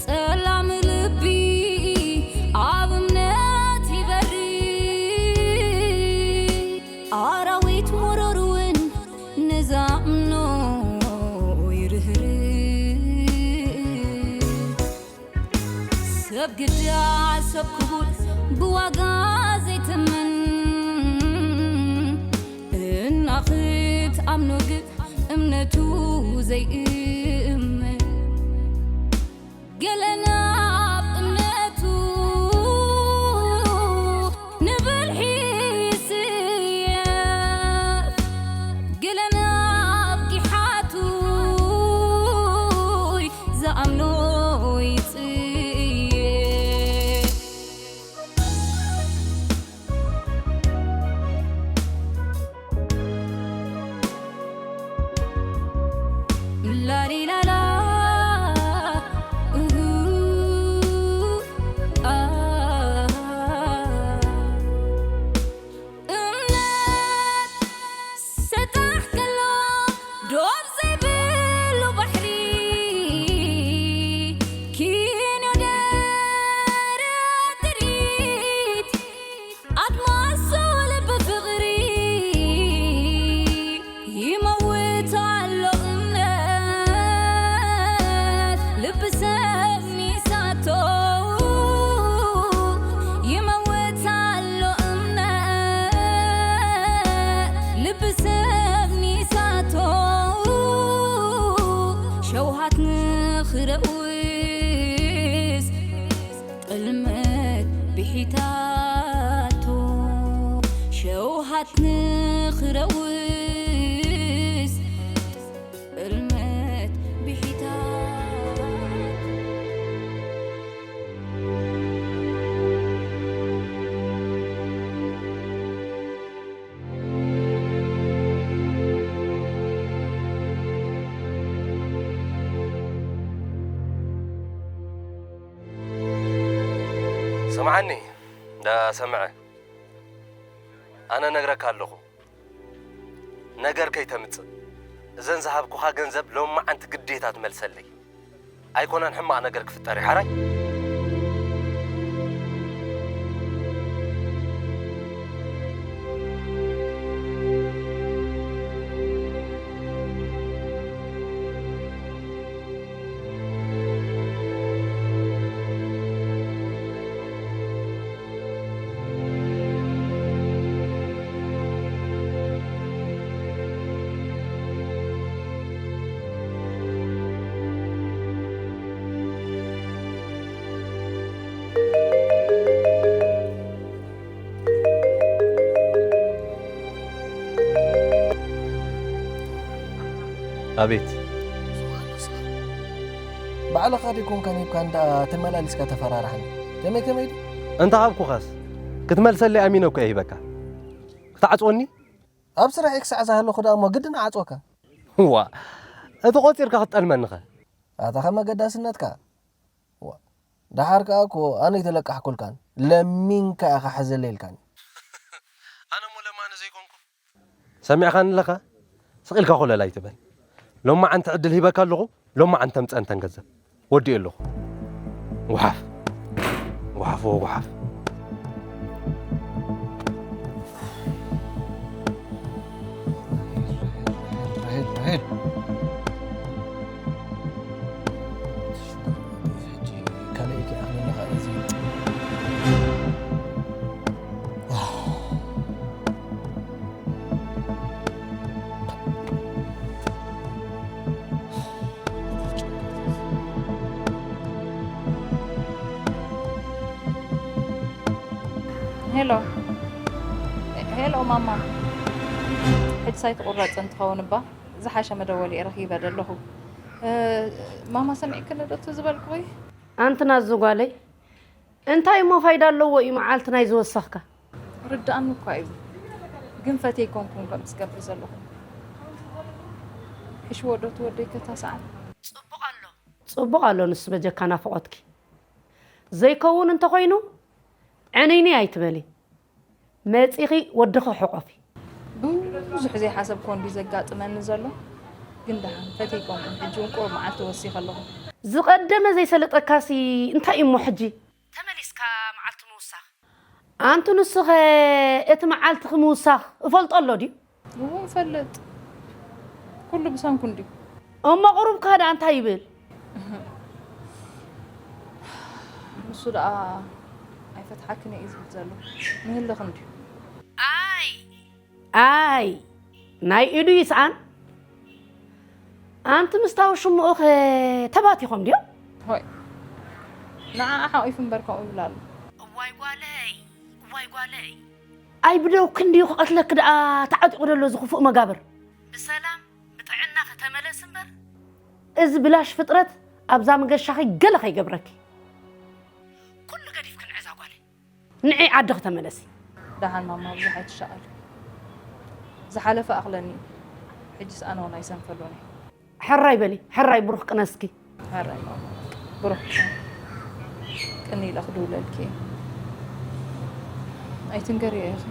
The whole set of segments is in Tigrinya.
ጸላም ልቢ ኣብ እምነት ይበሪ፣ ኣራዊት መረር እውን ንዛምኖ ይርህርህ። ሰብ ግዳ ሰብ ክቡር ብዋጋ ዘይትምን፣ እና ክትኣምኖ ግን እምነቱ ዘይእመን። ገለ ናብ እምነቱ ንብልሒ ይስየፍ፣ ገለ ናብ ጊሓቱ ዝኣምኖ ይጽየፍ። ላሊላላ፣ እሁ፣ ኣ። እምነት ሰጣሕ ከሎ ዶብ ዘይብሉ ባሕሪ፣ ኪኖ ደረት ጥሪት ኣድማስ ልቢ ፍቕሪ፣ ይመውት ኣሎ እምነት ልቢ ሰብ ሚሳቶ፣ ይመውት ኣሎ እምነት ልቢ ሰብ ሚሳቶ፣ ሸውሃት ንኽረውስ ጥልመት ብሒታቶ፣ ሸውሃት ንኽረውስ ጥልመት ብሒታቶ። ስምዓኒ፣ እንዳ ሰምዐ፣ ኣነ ነግረካ ኣለኹ፣ ነገር ከይተምጽእ፣ እዘን ዝሃብኩኻ ገንዘብ ሎማዓንቲ ግዴታ ትመልሰለይ። ኣይኮነን ሕማቕ ነገር ክፍጠር እዩ፣ ሓራይ። ኣቤት። ባዕልኻ ዲኮንካን ሂብካን ደኣ ተመላሊስካ ተፈራርሓኒ። ከመይ ከመይ ድዩ? እንተ ሃብኩኻስ ክትመልሰለይ ኣሚነ እኮ እየ ሂበካ። ክትዓጽወኒ? ኣብ ስራሕ ክሳዕ ዝሃለኹ ደኣ እሞ ግድን እዓጽወካ። ዋ፣ እቲ ቆጺርካ ክትጠልመኒኸ? ኣታ ከመ ገዳስነትካ? ዋ፣ ደሓር ከኣ እኮ ኣነ ኣይተለቃሕኩልካን፣ ለሚንካ ኢኻ ሕዘለይ ኢልካኒ። ኣነ እሞ ለማኒ ዘይኮንኩ። ሰሚዕካኒ ኣለኻ? ስቕ ኢልካ ኮለል ኣይትበል። ሎማዓንቲ ዕድል ሂበካ ኣለኹ፣ ሎማዓንቲ ተምጽአን ተን ገንዘብ። ወዲኤ ኣለኹ። ጓሓፍ። ጓሓፍ፣ ዎ ጓሓፍ። ራሄል፣ ራሄል። ሕጂ ካልእ ከኣ ኣለኻ እዚ። ሄሎ፣ ሄሎ ማማ፣ ሕጂ ሳይትቁረጽ እንትኸውን እባ ዝሓሸ መደወሊ እየ ረኺበ ዘለኹ። እ፣ ማማ ሰሚዕክኒ ዶ እቲ ዝበልኩኺ? ኣንቲ ናዙ ጓለይ፣ እንታይ እሞ ፋይዳ ኣለዎ እዩ መዓልቲ ናይ ዝወሰኽካ? ርድኣኒ እኳ እዩ፣ ግን ፈትየ ኣይኮንኩን ከምዚ ዝገብር ዘለኹ። ሕሽዎ ዶ ትወደይ ከታ ሰዓት? ጽቡቕ ኣሎ። ጽቡቕ ኣሎ ንሱ በጀካ ናፍቖትኪ። ዘይከውን እንተኾይኑ ዕንይንይ ኣይትበሊ። መጺኺ ወድኺ ሕቆፊ። ብዙሕ ዘይሓሰብክዎ እንድዩ ዘጋጥመኒ ዘሎ፣ ግን ደሓን ፈትየ ኣይኮንኩን። ሕጂ እውን ቁሩብ መዓልቲ ወሲኸ ኣለኹ። ዝቐደመ ዘይሰለጠካሲ እንታይ እሞ ሕጂ? ተመሊስካ መዓልቲ ምውሳኽ። ኣንቲ ንስኸ እቲ መዓልትኺ ምውሳኽ እፈልጦ ኣሎ ድዩ? እዎ እፈልጥ። ኩሉ ብሰንኩ እንድዩ። እሞ ቁሩብካ ደኣ እንታይ ይብል? ንሱ ደኣ ኣይፈትሓክን እየ እዩ ዝብል ዘሎ። ንህልኽ እንድዩ። ኣይ ኣይ ናይ ኢዱ ይስኣን። ኣንቲ ምስታዊ ሽምኡኸ ተባቲኾም ድዮም? ሆይ ንዓኣ ሓቒፉ እምበር ከምኡ ይብል ኣሎ። እዋይ ጓለይ እዋይ ጓለይ። ኣይ ብደው ክንድዩ ክቐትለኪ ደኣ ተዓጢቑ ደሎ እዚ ክፉእ መጋብር። ብሰላም ብጥዕና ከተመለስ እምበር እዚ ብላሽ ፍጥረት ኣብዛ መገሻኺ ገለ ከይገብረኪ። ኩሉ ገዲፍኪ ንዕዛ ጓለይ። ንዒ ዓድኺ ተመለሲ። ደሓን ማማ ብዙሕ ኣይትሻቐሊ። ዝሓለፈ ኣኽለኒ እዩ። ሕጅስ ኣነ እውን ኣይሰንፈሉን እየ። ሕራይ በሊ ሕራይ ብሩኽ ቅነስኪ። ሕራይ ማማ ብሩኽ ቅነ። ቅኒ ኢለ ክድውለልኪ እየ። ኣይትንገርዮ ኢኺ።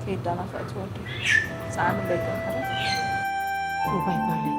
ከይዳናፈዐት ወዲ ሰዓምለይ ግን ሕራይ። እዋይ ጓለይ።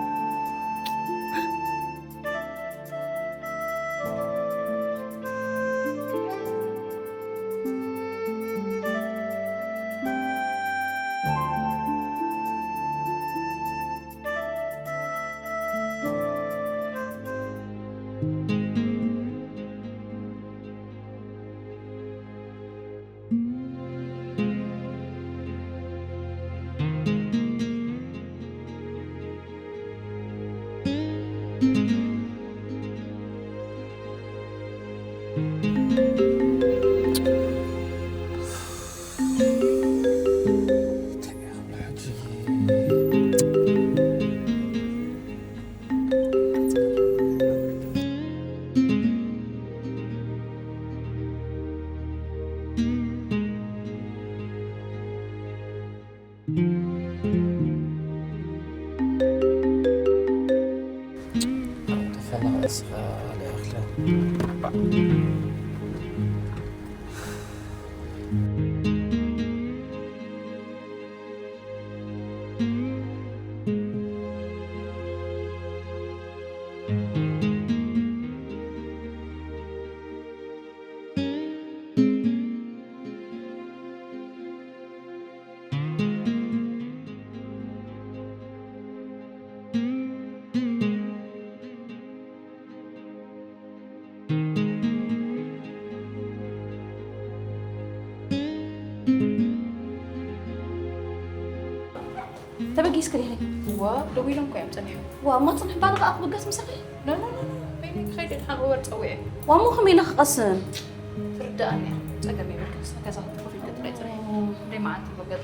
ተበጊስኪ ዲኺ? እዋ፣ ደዊሎም እኮ እዮም ጸኒሖም። ዋ፣ እሞ ጽንሕ ባል ከኣ ክብገስ ምሳኺ? ኖ፣ ኖ፣ ኖ፣ ኖ፣ በይነይ ክኸይድ እየ፣ ድሓን ኡበር ጸዊዐ። ዋ፣ እሞ ከመይ ኢለ ክቐስን? ትርድኣኒ እያ። ጸገም የብልክን፣ ንስኺ ገዛ ኮፍ ኢልኪ ጥራይ ጽንሒ። ደይ መዓልቲ ይበገጥ።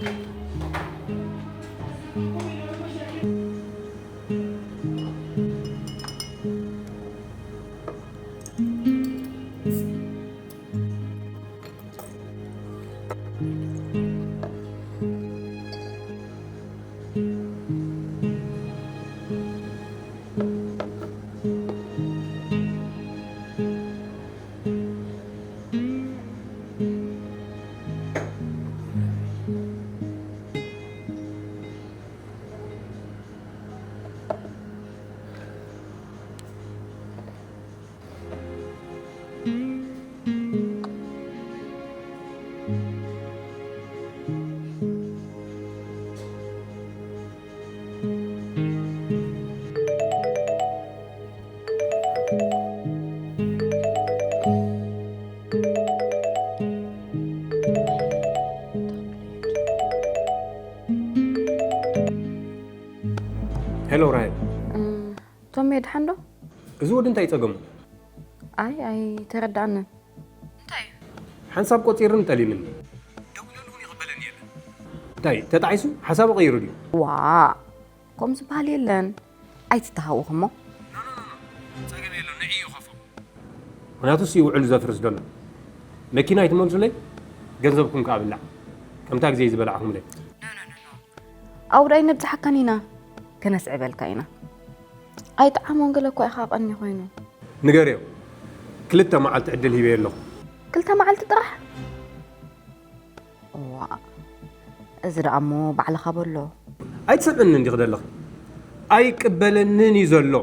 ሄሎ ራሄል። እ፣ ቶሜ፣ ደሓን ዶ? እዚ ወዲ እንታይ ጸገሙ? ኣይ፣ ኣይተረድኣንን። እንታይ እዩ? ሓንሳብ ቆጺሩኒ ጠሊምኒ። ደዊለሉ እውን ይቕበለኒ የለን። እንታይ፣ ተጣዒሱ ሓሳቡ ቀይሩ ድዩ? ዋእ፣ ከምኡ ዝበሃል የለን። ኣይትተሃወኽ እሞ። ኖ፣ ኖ፣ ኖ፣ ኖ። ጸገም የለን፣ ንዕኡ ይኸፎ። ምኽንያቱ እሱ እዩ ውዕሉ ዘፍርስ ዘሎ። መኪና ኣይትመልሱለይ፣ ገንዘብኩም ከኣ ብላዕ። ከምታ ግዜ ዝበላዕኹምለይ። ኖ፣ ኖ፣ ኖ፣ ኖ። ኣብኡ ደኣ ኣይነብጽሓካን ኢና፣ ከነስዕበልካ ኢና። ኣይጠዓሞን ገለ እኳ ኢኻ ቀኒ ኮይኑ። ንገርዮ፣ ክልተ መዓልቲ ዕድል ሂበዮ ኣለኹ። ክልተ መዓልቲ ጥራሕ? እዋእ፣ እዚ ደኣ እሞ ባዕልኻ በሎ። ኣይትሰምዕንን ዲኺ ዘለኺ? ኣይቅበለንን እዩ ዘሎ።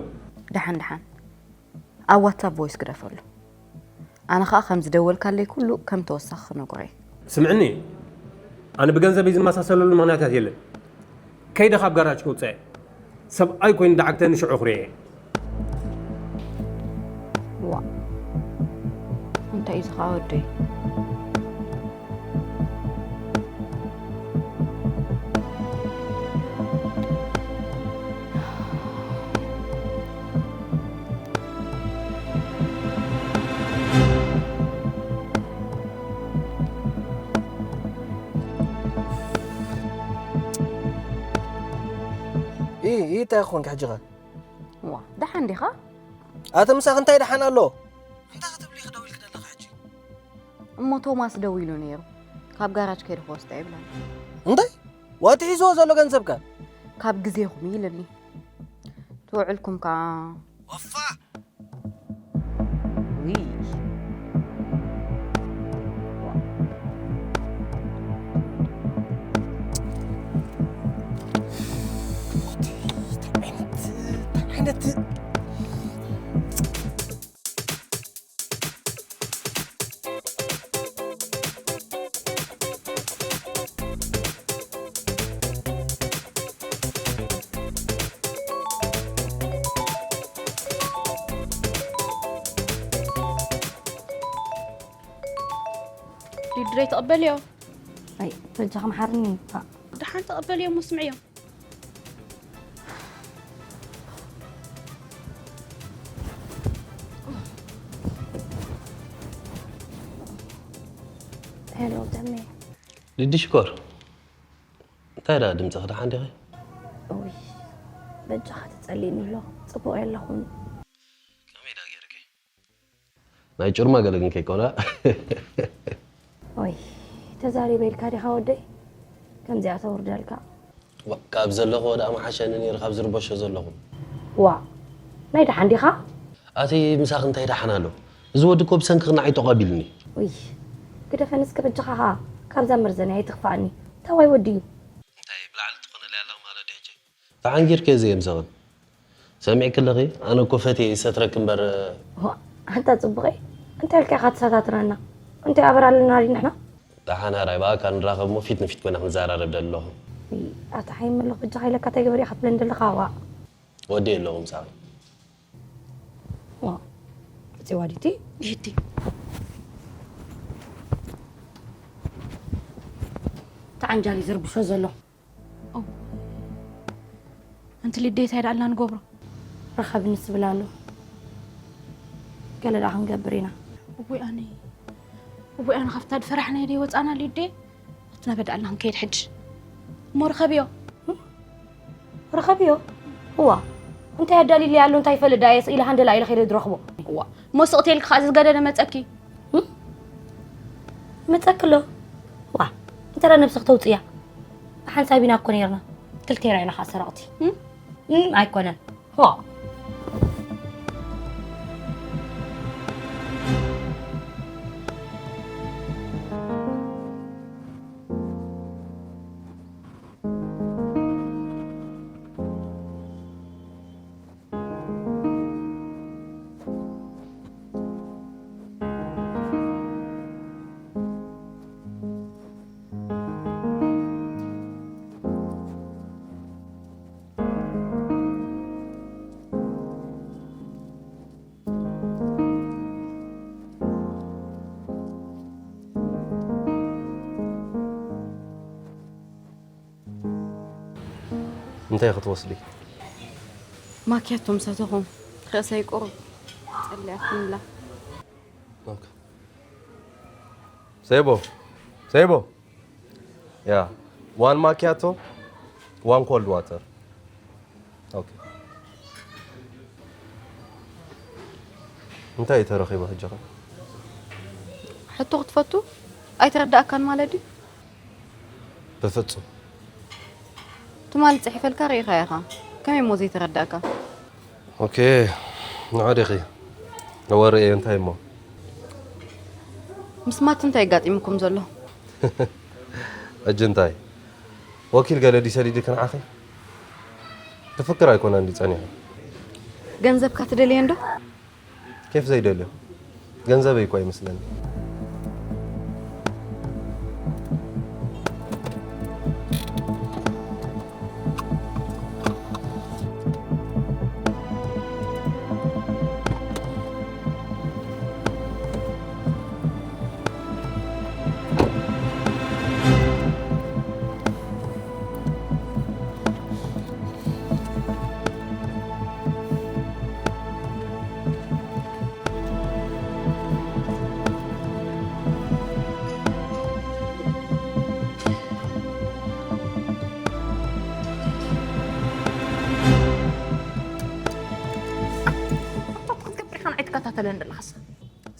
ደሓን፣ ደሓን። ኣብ ዋትሳፕ ቮይስ ግደፈሉ። ኣነ ኸኣ ከም ዝደወልካለይ ኩሉ ከም ተወሳኺ ክነግሮ እየ። ስምዕኒ፣ ኣነ ብገንዘብ ዝመሳሰለሉ ምኽንያታት የለን። ከይደ ካብ ጋራጅ ከውፅአ። ሰብኣይ ኮይኑ ደዓግተኒ ሽዑ ክርእየ። ዋ፣ እንታይ እዩ ዝኻ ወደይ? ኢ ኢ እንታይ ኾንካ ሕጂ ኸ? ዋ፣ ደሓን ዲኻ? ኣቲ ምሳኺ እንታይ ደሓን ኣሎ? እንታይ ክትብሊ ኢኺ ደዊልኪ ዘለኺ ሕጂ? እሞ ቶማስ ደዊሉ ነይሩ። ካብ ጋራጅ ከይደ ክወስዶ ይብለኒ። እንታይ? ዋቲ ሒዝዎ ዘሎ ገንዘብ ከ? ካብ ግዜኹም ኢልኒ። ትውዕልኩም ከኣ። ወፋ! ውይ። ሊድረይ ተቐበልዮ። ኣይ፣ በጃኺ መሓርኒ። ደሓን ተቐበልዮ እሞ ስምዕዮ። ሄሎ፣ ተሜ። ሊዲ ሽኮር፣ እንታይ ደኣ ድምፅኺ ደሓን ዲኺ? እውይ፣ በጃኻ ተጸሊእኒ ኣሎ። ጽቡቕ የለኹን። ከመይ ደኣ ገይርኪ? ናይ ጭርማ ገለ ግን ከይኮና። ወይ፣ ተዛሪበ ኢልካ ዲኻ ወደይ? ከምዚኣ ተውርደልካ። ዋ፣ ካብ ዘለኹዎ ደኣ መሓሸኒ ነይሩ ካብ ዝርበሾ ዘለኹ። ዋ፣ ናይ ደሓን ዲኻ? ኣቲ ምሳኺ እንታይ ደሓን ኣሎ? እዚ ወዲ እኮ ብሰንክኺ ንዓይ ጠቖ ኣቢሉኒ። ውይ፣ ግደፈኒ እስከ በጃኻ ኸኣ። ካብዛ መርዘኒ ኣይትኽፋኣኒ። ታዋይ ወዲ እዩ። እንታይ ብላዕሊ ትኾነለይ ኣለኺ ማለት ድዩ ሕጂ? ተዓንጊርኪ እየ ዘየምሰኽን። ሰሚዕኪ ኣለኺ? ኣነ እኮ ፈትየ ይሰትረኪ እምበር። ዋ፣ ኣንታ ጽቡቐይ፣ እንታይ ኢልካ ኢኻ ትሰታትረና? እንታይ ኣበር ኣለና ድዩ ንሕና? ደሓን ሕራይ ብኣካል ንራኸብ እሞ ፊት ንፊት ኮይና ክንዘራረብ ደሊ ኣለኹ። ኣታ ሓይም ኣለኹ በጃኻ ኢለካ እንታይ ግበር ኢኻ ትብለኒ ዘለኻ? ዋ። ወዲ ኣለኹ ምሳኺ። ዋ፣ ጽዋ ዲቲ? ዲቲ። ተዓንጃሊ ዝርብሾ ዘሎ። ኦ። ኣንቲ ሊደይ እንታይ ደኣ ንገብሮ? ርኸብኒ ትብል ኣሎ። ገለ ደኣ ክንገብር ኢና። እውይ ኣነ፣ እውይ ኣነ ካብታ ድፈራሕናዮ ደይ ወጻና ሊደይ። ኣቲ ናበይ ደኣ ክንከይድ ሕጂ? እሞ ርኸብዮ። ርኸብዮ? እዋ። እንታይ ኣዳሊለይ ኣሎ እንታይ ይፈልጥ ደኣ እየ ስኢለ ሃንደላ ኢለ ከይደ ድረኽቦ። እዋ። እሞ ስቕ ተልኪ ከኣ ዝገደደ መጸኪ። እም? መጸኪ ኣሎ። ዋ፣ እንተ ደኣ ነብስኺ ተውጽእያ። ብሓንሳብ ኢና እኮ ነይርና። ክልቴና ኢና ከኣ ሰረቕቲ። እም? እም፣ ኣይኮነን። ዋ። እንታይ ክትወስዲ? ማኪያቶ ምሰተኹ ርእሰይ ቁሩብ ጸሊኣትንላ። ኦኬ። ሰይቦ፣ ሰይቦ። ያ፣ ዋን ማኪያቶ፣ ዋን ኮልድ ዋተር። ኦኬ። እንታይ እዩ ተረኺቡ ሕጂ ኸ? ሕቶ ክትፈቱ ኣይተረዳእካን ማለት ድዩ? በፍጹም። ትማሊ ጽሒፈልካ ርኢኻያ ኢኻ። ከመይ እሞ ዘይተረዳእካ? ኦኬ፣ ንዑ ዲኺ? ወረ እየ፣ እንታይ እሞ? ምስ ማቲ እንታይ ኣጋጢሙኩም ዘሎ? ሕጂ እንታይ? ወኪል ገለ ድዩ ሰዲድኪ ንዓኺ? ክፍክር ኣይኮነን ድዩ ጸኒሑ? ገንዘብካ ትደልዮ እንዶ? ኬፍ ዘይደልዮ ገንዘበይ እኮ ኣይመስለኒ። እንታይ ክትገብር ኢኻ ንዓይ ትከታተለኒ ዘለኻስ?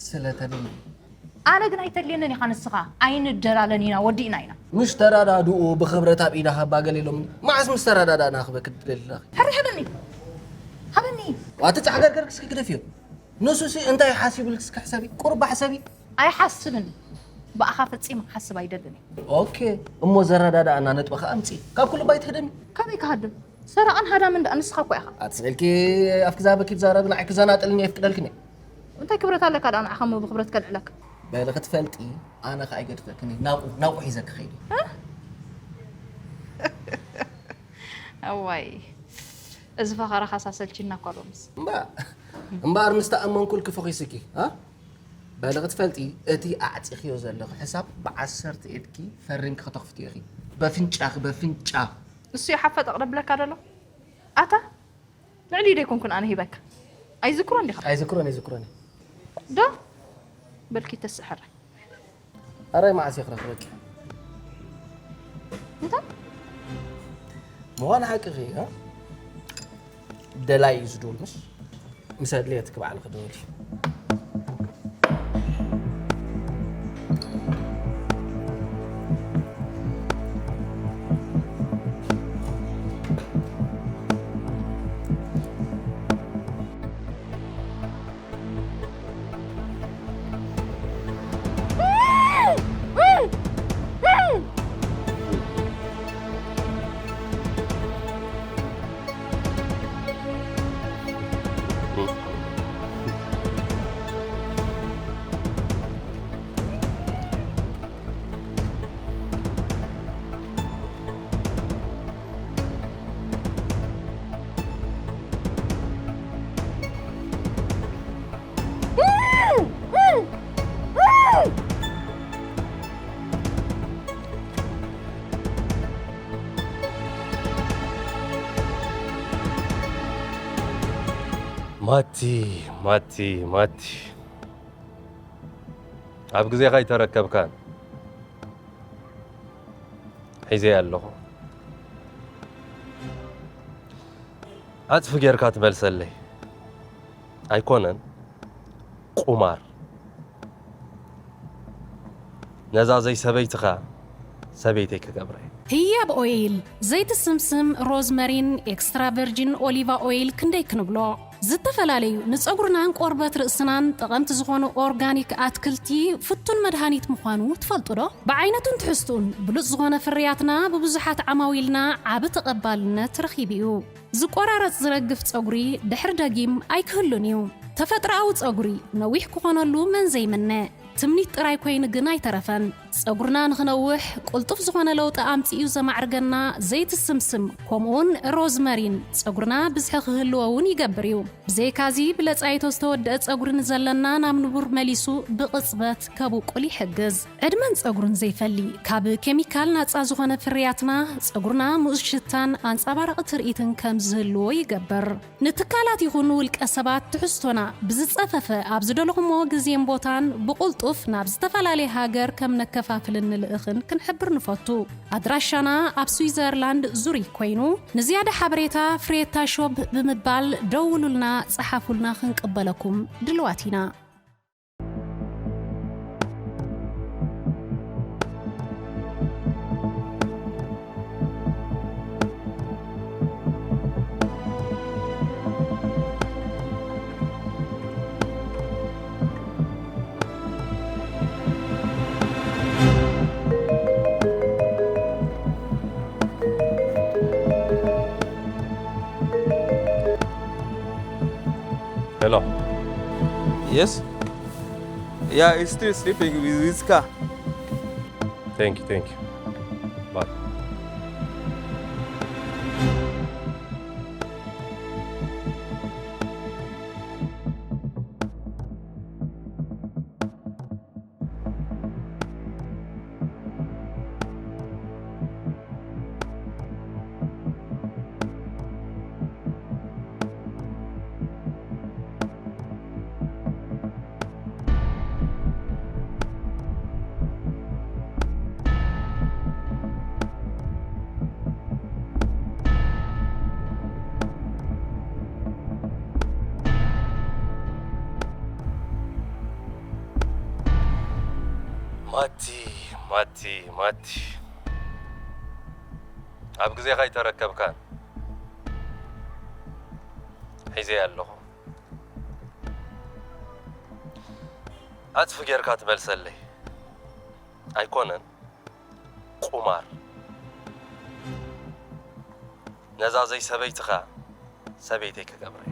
ስለተደሊ ኣነ ግን ኣይተድልየንን ኢኻ ንስኻ። ኣይንደላለን ኢና፣ ወዲእና ኢና። ምሽ ተራዳድኡ ብኽብረት ኣብ ኢዳ ሃባ ገለ ኢሎምኒ። መዓስ ምስ ተረዳዳእና ክበክ ትደሊ ኣለኺ? ሕራይ ሃበኒ። ሃበኒ። ኣቲ ጫሕገርገር ክስኪ ክደፍዮ። ንሱሲ እንታይ ሓሲቡልኪ እስኪ ሕሰቢ። ቁሩብ ሕሰቢ። ኣይሓስብን። ብኣኻ ፈጺመ ክሓስብ ኣይደልን እየ። ኦኬ እሞ ዘረዳዳእና ነጥቢ ከኣ ኣምጺ። ካብ ኩሉ ባይ ትህደሚ። ካበይ ክሃድም? ሰራቕን ሃዳምን ደኣ ንስኻ እኮ ኢኻ። ኣትስዕልኪ ኣፍኪ ዝሃበኪ ትዛረቢ ንዓይ ክዘናጥልኒ የፍቅደልክን እየ። እንታይ ክብረት ኣለካ ደኣ ንዓኻ እሞ ብኽብረት ከልዕለካ? በሊ ክትፈልጢ ኣነ ከኣ ኣይገድፈክን እየ። ናብኡ ናብኡ ሒዘኪ ከይደ። እዋይ እዚ ፈኸራኻስ ኣሰልቺና እኳ ሎምስ። እምባ እምበኣር ምስ ተኣመንኩልኪ ፈኺስኪ። ኣ? በሊ ክትፈልጢ እቲ ኣዕጺኽዮ ዘለኺ ሕሳብ ብዓሰርተ ኢድኪ ፈሪምኪ ከተኽፍትዮ ኢኺ። በፍንጫኺ በፍንጫ። እሱ እዩ ሓፈጠቕ ደብለካ ደሎ። ኣታ ልዕሊ ኢደይ ኮንኩን ኣነ ሂበካ። ኣይዝክሮን ዲኻ? ኣይዝክሮን ኣይዝክሮን። ዶ በልኪ ተስሕረ። ኣራይ መዓስ እየ ክረኽበኪ? እንታይ? ምዃን ሓቅኺ እ ደላይ እዩ ዝደል ምስ ምስ ኣድልየትኪ ባዕልኺ ደወሊ። ማቲ ማቲ ማቲ ኣብ ግዜኻ ኣይተረከብካን። ሒዘያ ኣለኹ። ዓጽፊ ጌርካ ትመልሰለይ ኣይኮነን፣ ቁማር። ነዛ ዘይሰበይትኻ ሰበይተይ ክገብረ። ህያብ ኦይል፣ ዘይቲ ስምስም፣ ሮዝመሪን ኤክስትራ ቨርጂን ኦሊቫ ኦይል ክንደይ ክንብሎ? ዝተፈላለዩ ንፀጉርናን ቆርበት ርእስናን ጠቐምቲ ዝኾኑ ኦርጋኒክ ኣትክልቲ ፍቱን መድሃኒት ምዃኑ ትፈልጡ ዶ? ብዓይነቱን ትሕዝትኡን ብሉፅ ዝኾነ ፍርያትና ብብዙሓት ዓማዊልና ዓቢ ተቐባልነት ረኺቡ እዩ። ዝቆራረፅ ዝረግፍ ፀጉሪ ድሕሪ ደጊም ኣይክህሉን እዩ። ተፈጥሮኣዊ ፀጉሪ ነዊሕ ክኾነሉ መን ዘይምነ? ትምኒት ጥራይ ኮይኑ ግን ኣይተረፈን። ጸጉርና ንኽነውሕ ቅልጡፍ ዝኾነ ለውጢ ኣምጺኡ ዘማዕርገና ዘይቲ ስምስም ከምኡውን ሮዝመሪን ጸጉርና ብዝሒ ክህልዎ እውን ይገብር እዩ። ብዘይካዚ ብለጻይቶ ዝተወደአ ጸጉሪ ንዘለና ናብ ንቡር መሊሱ ብቕጽበት ከብቁል ይሕግዝ። ዕድመን ጸጉርን ዘይፈሊ ካብ ኬሚካል ናጻ ዝኾነ ፍርያትና ጸጉርና ምኡዝ ሽታን ኣንጸባራቒ ትርኢትን ከም ዝህልዎ ይገብር። ንትካላት ይኹን ውልቀ ሰባት ትሕዝቶና ብዝጸፈፈ ኣብ ዝደለኹሞ ግዜን ቦታን ብቕልጡፍ ናብ ዝተፈላለየ ሃገር ከም ነከፋፍልን ንልእኽን ክንሕብር ንፈቱ። ኣድራሻና ኣብ ስዊዘርላንድ ዙሪክ ኮይኑ ንዝያዳ ሓበሬታ ፍሬታ ሾፕ ብምባል ደውሉልና፣ ጸሓፉልና፣ ክንቅበለኩም ድልዋት ኢና። ሄሎ Yes? Yeah, he's still sleeping with his car. Thank you, thank you. Bye. ማቲ ማቲ ማቲ ኣብ ግዜኻ ኣይተረከብካን። ሒዘ ኣለኹ። ኣጽፊ ጌርካ ትመልሰለይ ኣይኮነን። ቁማር ነዛ ዘይሰበይትኻ ሰበይተይ ክገብረ።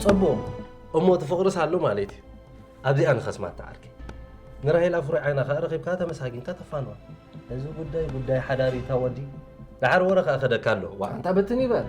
ጽቡቕ እሞ እቲ ፍቕርስ ኣሎ ማለት እዩ። ኣብዚኣ ንኸስማ እታ ዓርኪ ንራሄል ኣፍሩይ ዓይና ከኣ ረኺብካ ተመሳጊንካ ተፋንዋ። እዚ ጉዳይ ጉዳይ ሓዳር እዩ እታ ወዲ። ደሓር ወረ ከኣ ከደካ ኣሎ። ዋእ ኣንታ ብትን ይበል።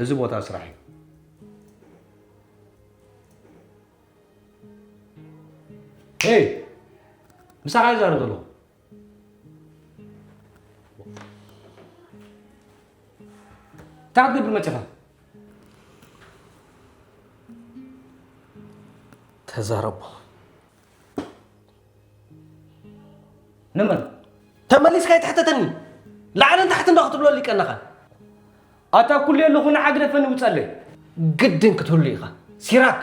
እዚ ቦታ ስራሕ እዩ። ኤይ! ምሳኻ ይዛረብ ዘለኹ። እንታይ ክትገብር መጺኻ? ተዛረቦ። ንመን? ተመሊስካ ኣይትሕተተኒ። ላዕልን ታሕትን ዶ ክትብለሉ ይቀነኻ? ኣታ ኩሉ ኣለኹ ንዓ ግደፈኒ ውፀለይ። ግድን ክትህሉ ኢኻ። ሲራክ፣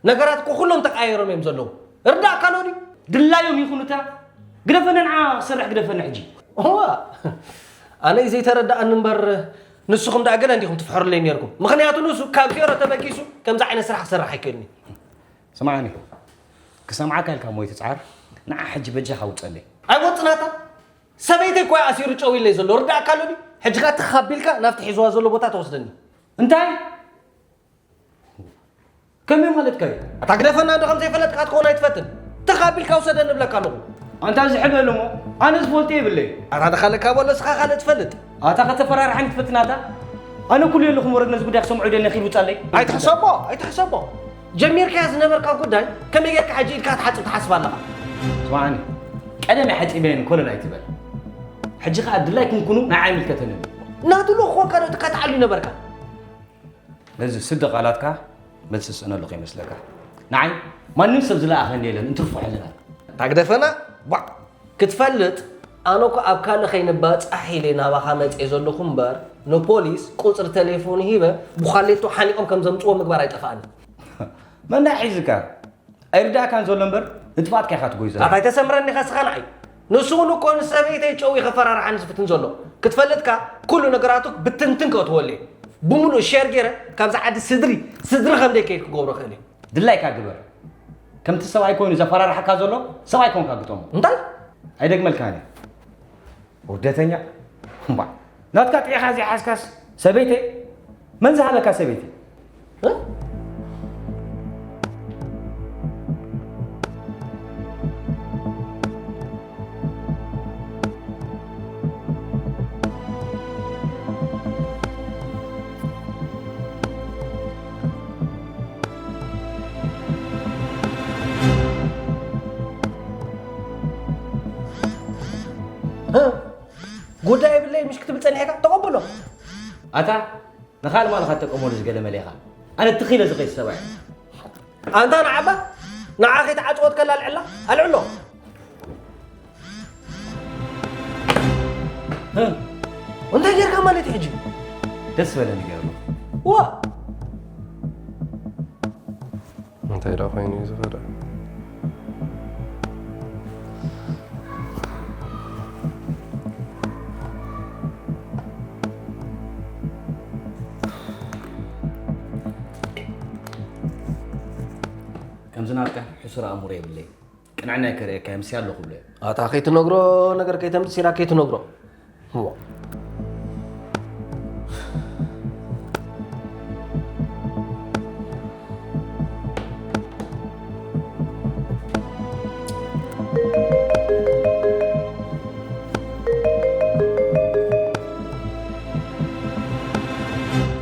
ነገራት እኮ ኩሎም ተቀያይሮም እዮም ዘለዉ። እርዳእካ ኣሎ ድዩ? ድላዮም ይኹኑ እታ ግደፈኒ ንዓ ክሰርሕ ግደፈኒ ሕጂ። እዋ፣ ኣነ እዩ ዘይተረዳኣኒ እምበር ንስኹም ደኣ ገለ እንዲኹም ትፍሕሩለይ ነይርኩም። ምኽንያቱ ንሱ ካብ ዜሮ ተበጊሱ ከምዚ ዓይነት ስራሕ ክሰርሕ ኣይክእልን እዩ። ስምዓኒ፣ ክሰምዓካ ኢልካ እሞ ኣይትጽዓር፣ ንዓ ሕጂ በጃኻ ውጸለይ። ኣይወጽናታ። ሰበይተይ እኮ ኣሲሩ ጨው ኢለይ ዘሎ ርዳእካ ኣሎ ድዩ? ሕጂ ኸኣ ትኽ ኣቢልካ ናብቲ ሒዝዋ ዘሎ ቦታ ተወስደኒ። እንታይ? ከመይ ማለትካ እዩ? ኣታ ግደፈና እንዶ ከም ዘይፈለጥካ ክትከውን ኣይትፈትን። ትኽ ኣቢልካ ውሰደኒ እብለካ ኣለኹ። ኣንታ እዚ ሕበል እሞ ኣነ ዝፈልጦ የብለይ። ኣታ ደኻለካ በሎ እስኻ ካልእ ትፈልጥ። ኣታ ከተፈራርሐኒ ትፈትን ኣታ? ኣነ ኩሉ የለኹም ወረድ ነዚ ጉዳይ ክሰምዖ ይደሊ ነኺድ ውጻለይ። ኣይትሕሰቦ፣ ኣይትሕሰቦ። ጀሚርካዮ ዝነበርካ ጉዳይ ከመይ ጌርካ ሕጂ ኢድካ ትሓጽብ ትሓስብ ኣለኻ? ስማዓኒ፣ ቀደም ሓጺበየን ኮለል ኣይትበል። ሕጂ ኸኣ ድላይ ክንኩኑ ንዓይ ኣይምልከተንን እዩ። ናቱ ልኡኽ ኮንካ ዶ ትከታተዓሉ ነበርካ? ነዚ ስዲ ቃላትካ መልሲ ዝስእነሉ ከይመስለካ። ንዓይ ማንም ሰብ ዝለኣኸኒ የለን፣ እንትርፎ ሕልና። ታግደፈና? ቧዕ! ክትፈልጥ፣ ኣነ እኮ ኣብ ካልእ ከይንባጻሕ ኢለ ናባኻ መጽየ ዘለኹ እምበር፣ ንፖሊስ ቁጽሪ ተሌፎን ሂበ፣ ብዃሌቶ ሓኒቖም ከም ዘምጽዎ ምግባር ኣይጠፍኣኒ። መን ደኣ ሒዙካ? ኣይርዳእካን ዘሎ እምበር፣ ንጥፍኣትካ ኢኻ ትጎዩ ዘለኻ። ኣታ ኣይተሰምረኒ ኢኻ ስኻ ንዓይ። ንሱ እውን እኮ ንሰበይተይ ጨው እዩ ከፈራርሓኒ ዝፍትን ዘሎ። ክትፈልጥካ፣ ኩሉ ነገራቱ ብትንትን ከእትወሉ እየ። ብምሉእ ሸር ገይረ፣ ካብዛ ዓዲ ስድሪ፣ ስድሪ ከም ደይከይድ ክገብሮ እኽእል እየ። ድላይካ ግበር። ከምቲ ሰብኣይ ኮይኑ ዘፈራርሓካ ዘሎ፣ ሰብኣይ ኮንካ ግጠሞ። እንታይ? ኣይደግመልካን እየ። ውርደተኛ። እምባ። ናትካ ጥዒኻ ዘይሓዝካስ ሰበይተይ? መን ዝሃበካ ሰበይቲ? እ? እ? ጉዳይ የብለይ ምሽ ክትብል ጸኒሕካ ተቐበሎ። ኣታ ንኻል ማለኻ ተቀመሉ ዝገለ መሌኻ። ኣነ ትኺለ ዝኸይ ሰባይ። ኣንታ ንዓባ ንዓ ከይተዓጽወት ከላ ኣልዕላ ኣልዕሎ። እ? እንታይ ጌርካ ማለት እዩ ሕጂ? ደስ በለኒ ገርሎ። ዋ! እንታይ ደኣ ኮይኑ እዩ ዝፈርሕ? ከምዚ ናትካ ሕሱር ኣእምሮ የብለይ። ቅንዕና ከርእየካ ምስ ኣለኹ ብሎ። ኣታ ከይትነግሮ ነገር ከይተምጽእ ሲራ ከይትነግሮ። እዋ።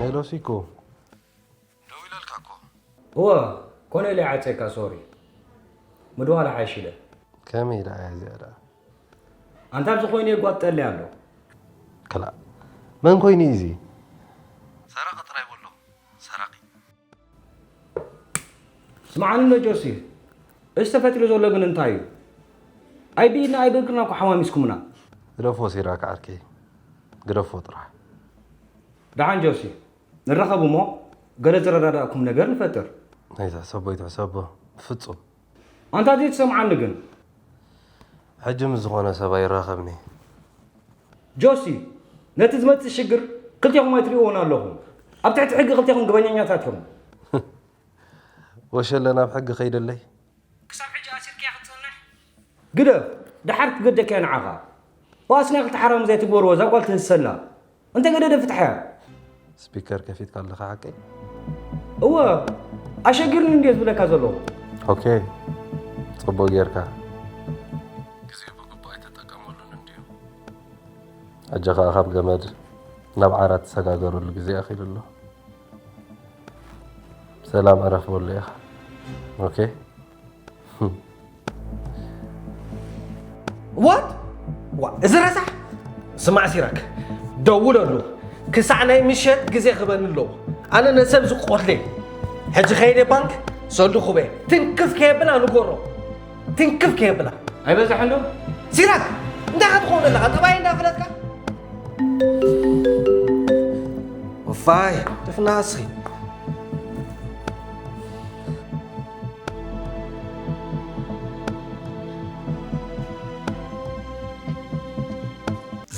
ሄሎ ሲኮ። ደው ኢለልካ እኮ። እወ፣ ኮነ ኢለ ይዓጸካ፣ ሶሪ። ምድዋል ሓይሽ ኢለ። ከመይ ደኣ እያ እዚኣ ደኣ? ኣንታ ኣብዚ ኮይነ የጓጥጠለይ ኣሎ። ክላእ፣ መን ኮይኑ እዩ እዚ? ሰራቒ ጥራይ በሎ፣ ሰራቒ። ስምዓኒ እንዶ ጆሲ፣ እዚ ተፈጢሩ ዘሎ ግን እንታይ እዩ? ኣይ ብኢድና ኣይ ብእግርና እኮ ሓማሚስኩምና። ግደፎ ሲራክ ዓርከይ፣ ግደፎ ጥራሕ። ደሓን ጆሲ፣ ንራኸብ እሞ ገለ ዝረዳዳእኩም ነገር ንፈጥር። ኣይትሕሰቦ፣ ኣይትሕሰቦ፣ ፍጹም። ኣንታ ዘይትሰምዓኒ ግን? ሕጂ ምስ ዝኾነ ሰብ ኣይራኸብኒ። ጆሲ፣ ነቲ ዝመጽእ ሽግር ክልቴኹም ኣይትርእይዎን ኣለኹም። ኣብ ትሕቲ ሕጊ ክልቴኹም ገበኛኛታት ኢኹም። ወሸለ ናብ ሕጊ ከይደለይ? ክሳብ ሕጂ ኣሲርካያ ክትጸንሕ? ግደፍ፣ ደሓር ክገደካያ ንዓኻ። ዋስ ናይ ክልተ ሓራምዝ ኣይትግበርዎ፣ እዛ ጓል ትህሰላ። እንተ ገደደ ፍትሓያ። ስፒከር ከፊትካ ኣለኻ ሓቀይ? እወ፣ ኣሸጊርኒ እንድየ ዝብለካ ዘለኹ። ኦኬ፣ ጽቡቕ ጌርካ። ግዜ ብግቡእ ኣይተጠቀመሉን እንድዩ። ሕጂ ኸኣ ካብ ገመድ ናብ ዓራት ትሰጋገረሉ ግዜ ኣኺሉ ኣሎ። ሰላም ዕረፍ በሎ ኢኻ። ኦኬ? What? ዋ፣ እዚ ረሳሕ! ስማዕ ሲራክ፣ ደውለሉ። ክሳዕ ናይ ምሸት ግዜ ክህበኒ ኣለዎ። ኣነ ነሰብ ዝቆትለ። ሕጂ ከይደ ባንክ፣ ሰልዲ ኩበ። ትንክፍ ከየብላ ንገሮ። ትንክፍ ከየብላ። ኣይበዛሕን ዶ? ሲራክ፣ እንታይ ኢኻ ትኸውን ዘለኻ? ጠባይ እንዳፈለጥካ? ወፋይ፣ ጥፍና እስኺ።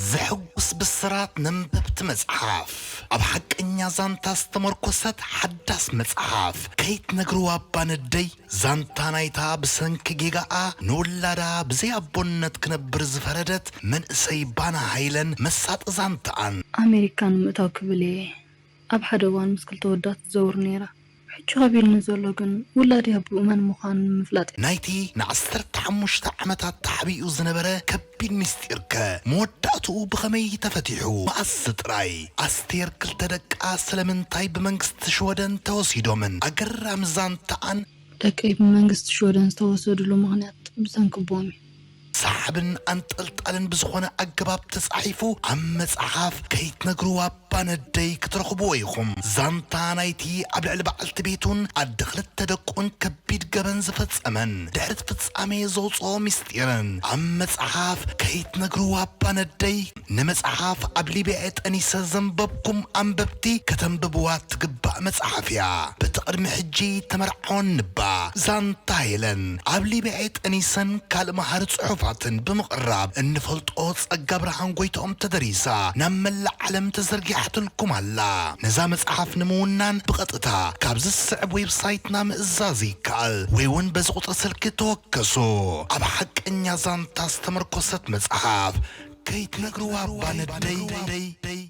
ዘሐጉስ ብስራት ነንብብ። እቲ መጽሓፍ ኣብ ሓቀኛ ዛንታ ዝተመርኮሰት ሓዳስ መጽሓፍ ከይትነግርዋ እባ ነደይ፣ ዛንታ ናይታ ብሰንኪ ጌጋኣ ንውላዳ ብዘይ ኣቦነት ክነብር ዝፈረደት መንእሰይ ባና ሃይለን መሳጢ ዛንታኣን። ኣሜሪካ ንምእታው ክብል እየ ኣብ ሓደ እዋን ምስ ክልተ ወዳት ትዘውር ነይራ። ሕጂ ከቢድኒ ዘሎ ግን ውላደይ ኣቦኡ መን ምዃኑ ንምፍላጥ እዩ። ናይቲ ንዓሰርተ ሓሙሽተ ዓመታት ተሓቢኡ ዝነበረ ከቢድ ምስጢርከ መወዳእትኡ ብኸመይ ተፈቲሑ? መኣስ ጥራይ? ኣስቴር ክልተ ደቃ ስለምንታይ ብመንግስቲ ሽወደን ተወሲዶምን? ኣገራሚ ዛንታኣን። ደቀይ ብመንግስቲ ሽወደን ዝተወሰድሉ ምኽንያት ብሰንኪ ኣቦኦም እዩ። ሰሓብን ኣንጠልጣልን ብዝኾነ ኣገባብ ተጻሒፉ ኣብ መጽሓፍ ከይትነግርዋ እባ ነደይ ክትረኽብዎ ኢኹም። ዛንታ ናይቲ ኣብ ልዕሊ በዓልቲ ቤቱን ኣደ ክልተ ደቁን ከቢድ ገበን ዝፈጸመን ድሕሪ እቲ ፍጻሜ ዘውጽኦ ምስጢርን ኣብ መጽሓፍ ከይትነግርዋ እባ ነደይ። ንመጽሓፍ ኣብ ሊብያ እየ ጠኒሰ ዘንበብኩም ኣንበብቲ ከተንብብዋ ትግባእ መጽሓፍ እያ። በቲ ቅድሚ ሕጂ ተመርዓወን ንባ ዛንታ ሄለን ኣብ ሊብያ እየ ጠኒሰን ካልእ መሃሪ ጽሑፋትን ብምቕራብ እንፈልጦ ጸጋ ብርሃን ጎይትኦም ተደሪሳ ናብ መላእ ዓለም ተዘርጊሓትልኩም ኣላ። ነዛ መጽሓፍ ንምውናን ብቐጥታ ካብ ዝስዕብ ዌብሳይትና ምእዛዝ ይከኣል ወይ እውን በዚ ቁጽሪ ስልኪ ተወከሱ። ኣብ ሓቀኛ ዛንታ ዝተመርኮሰት መጽሓፍ ከይትነግርዋ እባ ነደይ።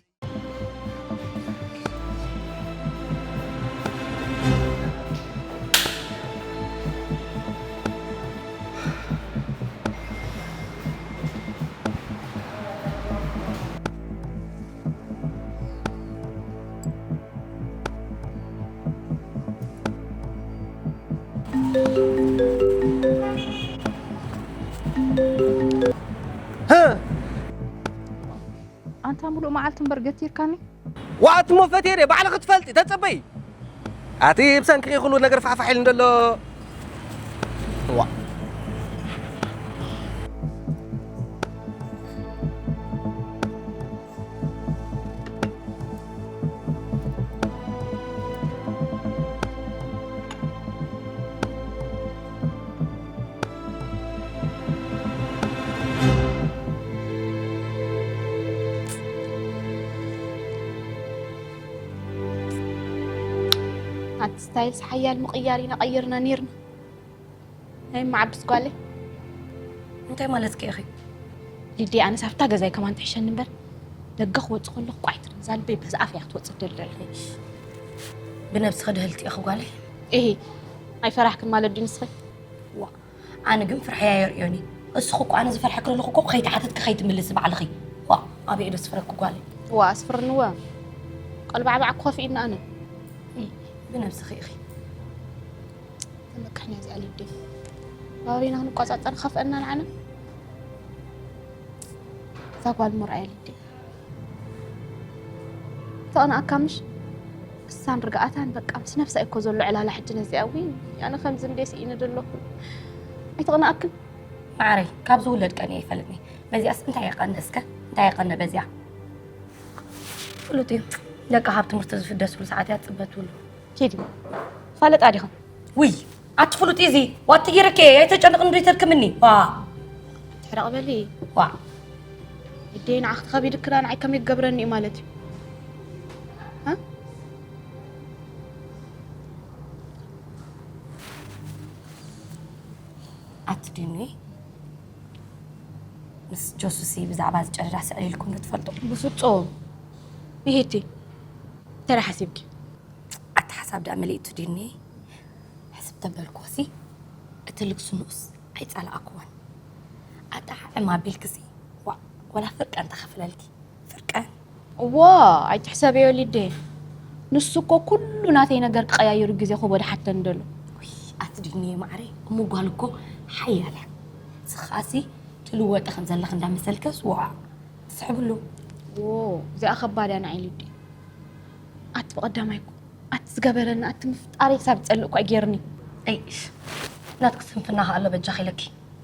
ኣንታ ምሉእ መዓልቲ እምበር ገቲርካኒ። ዋእ፣ እሞ ፈትየ ድየ? ባዕልኺ ትፈልጢ፣ ተጸበዪ። ኣቲ ብሰንክኺ ኩሉ ነገር ፋሕፋሕ ኢሉ እንደሎ። ዋእ። ኣቲ ስታይልስ ሓያል ምቕያር ኢና ቀይርና ኔርና። ናይ እማ ዓብስ ጓለይ። እንታይ ማለትኪ ኢኺ? ሊድያ፣ ኣነስ ኣብታ ገዛይ ከማን ትሕሸኒ እምበር፣ ደገ ክወጽእ ከለኹ ቋይ ትብል። እዛ ልበይ በዚ ኣፍ እያ ክትወጽእ ትደሊ ዘላ። ብነብስኺ ድህልቲ ኢኺ ጓለይ። እሂ፣ ኣይፈራሕክን ማለት ድዩ ንስኺ? ዋ፣ ኣነ ግን ፍርሐይ ኣየርእዮን እየ። እስኺ እኮ ኣነ ዝፈርሐኪ ዘለኹ እኮ ከይተሓተትኪ ከይትምልሲ ባዕልኺ። ዋ፣ ኣበይ እየ ዶ ስፍረኪ ጓለይ? ዋ፣ ኣስፍርንወ። ቀልባዕባዕ ክኸፍእ ኢድና ኣነ። እይ፣ ብነብስኺ ኢኺ። ተመካሕና እዚኣ ሊዲ። ከባቢና ክንቆጻጸር ከፍአና ንዓና። እዛ ጓል ምርኣያ ሊዲ። ተቕንኣካ ምሽ? እሳን ርግኣታን በቃ ምስ ነፍሳ እኮ ዘሎ ዕላላ ሕጂ ነዚኣ። ውይ፣ ኣነ ከምዚ እንዴ ስኢነ ዘለኹ። ኣይተቕንኣክን? ማዕረይ፣ ካብ ዝውለድ ቀንየ ኣይፈልጥን እየ። በዚኣስ እንታይ የቐንእ እስከ? እንታይ የቐንእ በዚኣ? ፍሉጥ እዩ። ደቃ ካብ ትምህርቲ ዝፍደስሉ ሰዓት እያ ትጽበ ትብሉ። ኪዲ፣ ፋለጣ ዲኹም? ውይ፣ ኣቲ ፍሉጥ እዩ እዚ። ዋቲ ጌረከ፣ ኣይተጨንቕን ዶ ይተድክምኒ? ዋ። ትሕረቕ በሊ። ዋ። እደይ ንዓኽ ተኸቢድክላ ንዓይ ከመይ ክገብረኒ እዩ ማለት እዩ? ሃ? ኣቲ ዲኒ፣ ምስ ጆሱሲ ብዛዕባ እዚ ጨረዳ ስዕል ኢልኩም ዶ ትፈልጡ? ብፍጹም። ይሄቲ፣ እንታይ ደኣ ሓሲብኪ? ኣቲ ሓሳብ ደኣ መሊእቱ ዲኒ፣ ሕስብ ተበልኩሲ፣ እቲ ልግሲ ንኡስ ኣይጸላእክዎን። ኣጣዓዕማ ኣቢልክሲ፣ ዋእ፣ ወላ ፍርቀ እንተኸፍለልኪ፣ ፍርቀ። እዋ፣ ኣይትሕሰብዮ ሊዴ። ንሱ እኮ ኩሉ ናተይ ነገር ክቐያይሩ ግዜ ክህቦ ድሓተኒ ደሎ። ውይ፣ ኣቲ ዲኒ ማዕረይ፣ እሞ ጓል እኮ ሓያል እያ። ንስኻሲ ትልወጢ ከም ዘለኺ እንዳመሰልክስ፣ ዋእ፣ ትስሕብሉ። ዎ፣ እዚኣ ከባድ እያ ንዓይ ሊዴ። ኣቲ ብቐዳማይ እኮ፣ ኣቲ ዝገበረኒ፣ ኣቲ ምፍጣረይ ክሳብ ዝጸልእ እኮ እዩ ገይርኒ። እይሽ፣ ናትኪ ስንፍና ከኣ ኣሎ በጃኺ ኢለኪ።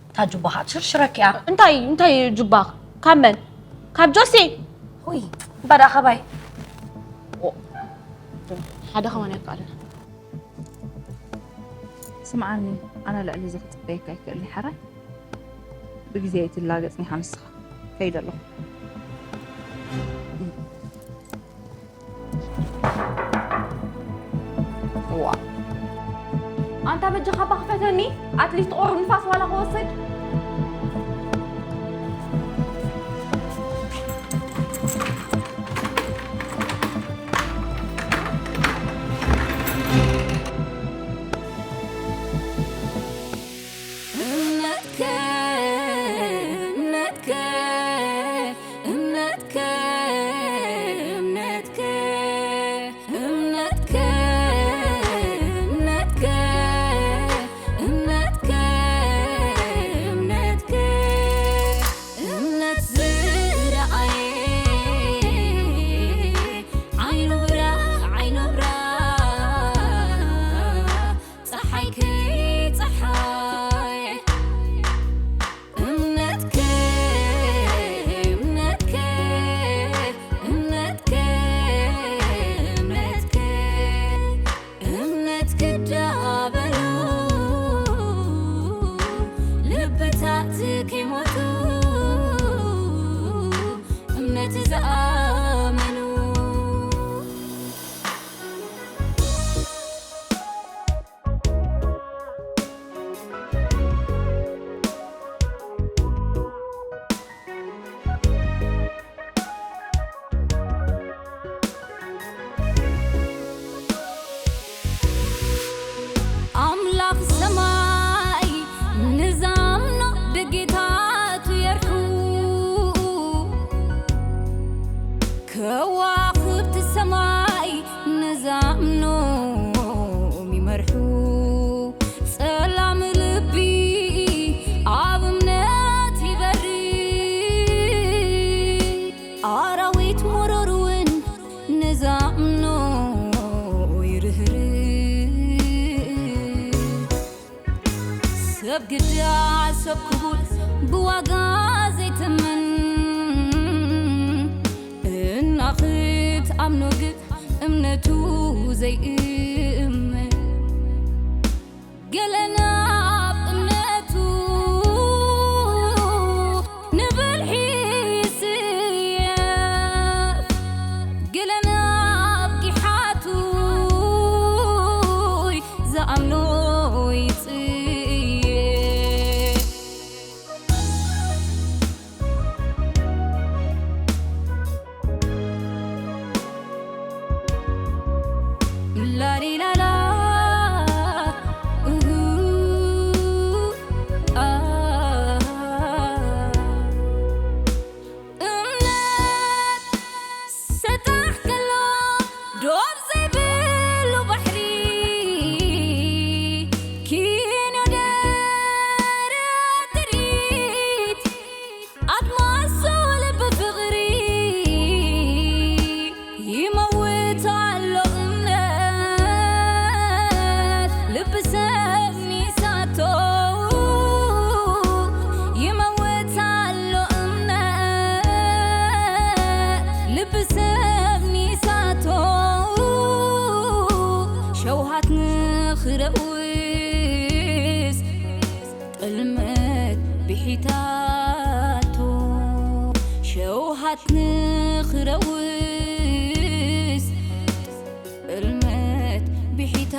እታ ጁባኻ ትሽርሽረኪ እያ። እንታይ፣ እንታይ ጁባኽ? ካብ መን? ካብ ጆሲ? ውይ፣ እምባ ደኣ ካባይ። ኦ፣ ሓደ ከማን ኣይከኣልን። ስምዓኒ፣ ኣነ ልዕሊ እዚ ክጽበየካ ኣይክእልን እየ፣ ሓራይ? ብግዜ ኣይትላገጽኒ ኢኻ ንስኻ። ከይደ ኣለኹ። እንታ በጃኻ እባ ክፈተኒ፣ ኣትሊስት ቁሩብ ንፋስ ዋላ ክወስድ። እምነትከ፣ እምነትከ፣ እምነትከ፣ እምነትከ፣ እምነትከ፣ እምነትከ፣ እምነትከ፣ እምነትከ፣ እምነት ዝረኣየ ዓይኑ ብራ፣ ዓይኑ ብራ፣ ጸሓይ ከይጸሓየ እምነትከ፣ እምነትከ፣ እምነትከ፣ እምነትከ፣ እምነት ክዳበሉ ልብታት ከይሞቱ እምነት ዝኣመኑ ኣምላኽ ሰማይ ንዛምኖ ደጌታቱ የርሑ፣ ከዋኽብቲ ሰማይ ንዛምኖም ይመርሑ። ጸላም ልቢ ኣብ እምነት ይበሪ፣ ኣራዊት መሮር እውን ንዛምኖ ይርህርህ። ሰብ ግዳ ሰብ ክቡር ብዋጋ ዘይትምን፣ እና ክትኣምኖ ግን እምነቱ ዘይእመን። ገለ ናብ እምነቱ ንብልሒ ይስየፍ፣ ገለ ናብ ጊሓቱ ዝኣምኖ ይጽየፍ። ላሊላላ፣ እሁ፣ ኣ። እምነት ሰጣሕ ከሎ ዶብ ዘይብሉ ባሕሪ፣ ኪኖ ደረት ትርኢት ኣድማሱ ልቢ ፍቕሪ ይመውት ኣሎ እምነት ልቢ ሰብ ሚሳቶ ይመውት ኣሎ እምነት ልቢ ሰብ ሚሳቶ ሸውሃት ንኽረውስ ጥልመት ብሒታቶ ሸውሃት ንኽረውስ ጥልመት ብሒታ